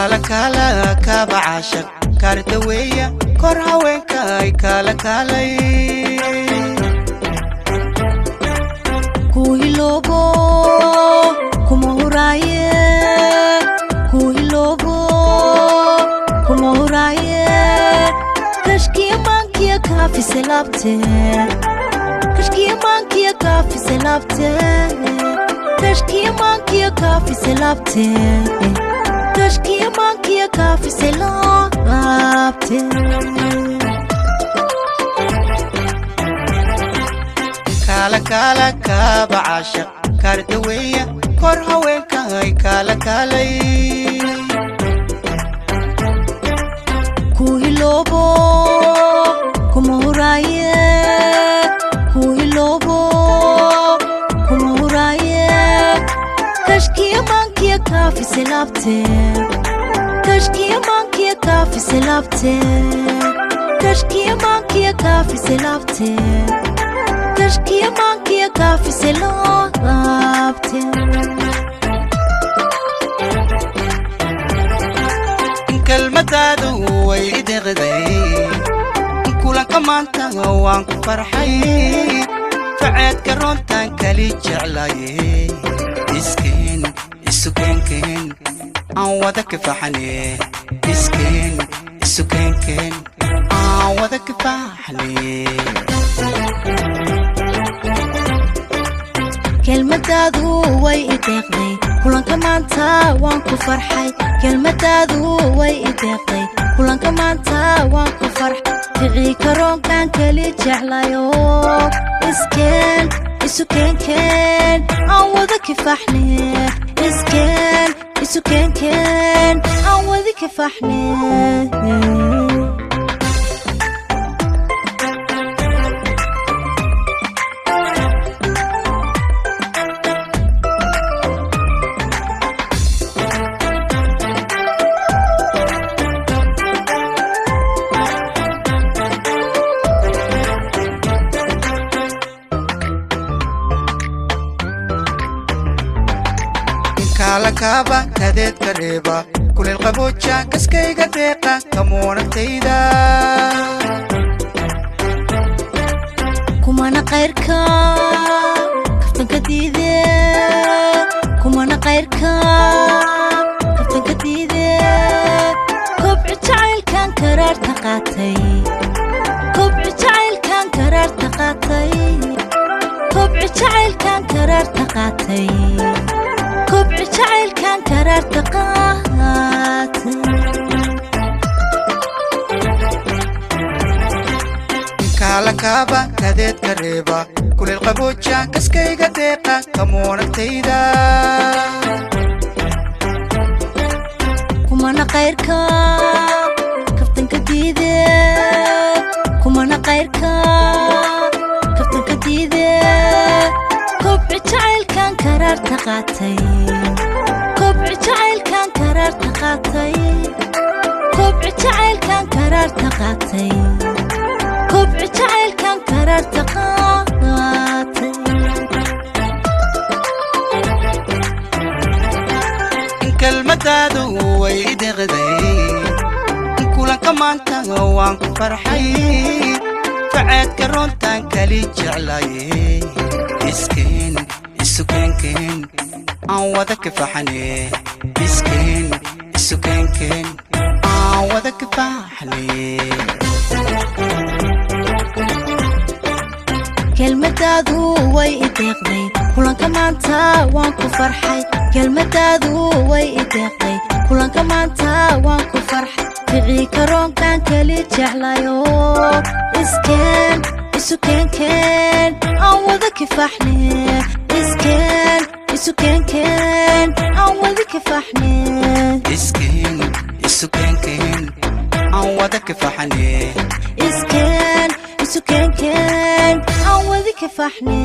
Kaala kaala kaaba caashaq kaardaweeya kor haweenka ay kaala kaalay. Ku hiloobo kuma huraaye, ku hiloobo kuma huraaye, kashkiya maankiya kaafise laabte, kashkiya maankiya kaafise laabte, kashkiya maankiya kaafise laabte, kashkiya maankiya kaafise laabte. Kaala kaala kaaba caashaq kaardaweeya kor haweenka ay kaala kaalay. Ku hiloobo kuma huraaye, ku hiloobo kuma huraaye, kashkiya maankiya kaafise laabte, kashkiya maankiya kaafise laabte, kashkiya maankiya kaafise laabte, kashkiya maankiya kaafise laabte. Kelmadaadu way ideqday, kulanka maanta waan ku farxay, faceedka roontaan kali jeclaye, iskeen isu keenkeen aan wada kifaxane, iskeen isu keenkeen aan wada kifaxne. Kelmadaadu way i deeqday, kulanka maanta waan ku farxay, kelmadaadu way i deeqday, kulanka maanta waan ku farxay, ficii karoonkan keli jeclayo, iskeen isu keenkeen aan wada kifaxne, iskeen isu keenkeen aan wada kifaxne. Kaala kaaba kadeedka reeba kuleel qabooja kaskayga deeqa kamuunagtayda. Kumana qayrka kaftanka diide, kumana qayrka kaftanka diide, kobci jacaylkan karaarta qaatay, kobci jacaylkan karaarta qaatay, kobci jacaylkan karaarta qaatay, kobci jacaylkan karaarta qaatay. Kaala kaaba kadeedka reeba kuleel qabooja kaskayga deeqa kamuunagtayda. Kumana qayrka kaftanka diide, kumana qayrka kaftanka diide, kobci jacaylkan karaarta qaatay, kobci jacaylkan karaarta qaatay, kobci jacaylkan karaarta qaatay, kobci jacaylkan karaarta qaatay. Kelmadaadu way ideqday, kulanka maanta waan ku farxay, faceedka roontaan kali jeclaye, iskeen isu keenkeen aan wada kifaxane, iskeen isu keenkeen aan wada kifaxne. Kelmadaadu way i deeqday, kulanka maanta waan ku farxay, kelmadaadu way i deeqday, kulanka maanta waan ku farxay, ficii karoonkan keli jeclayo, iskeen isu keenkeen aan wada kifaxne, iskeen isu keenkeen aan wada kifaxne. Iskeen isu keenkeen aan wada kifaxne. Iskeen isu keenkeen aan wada kifaxne.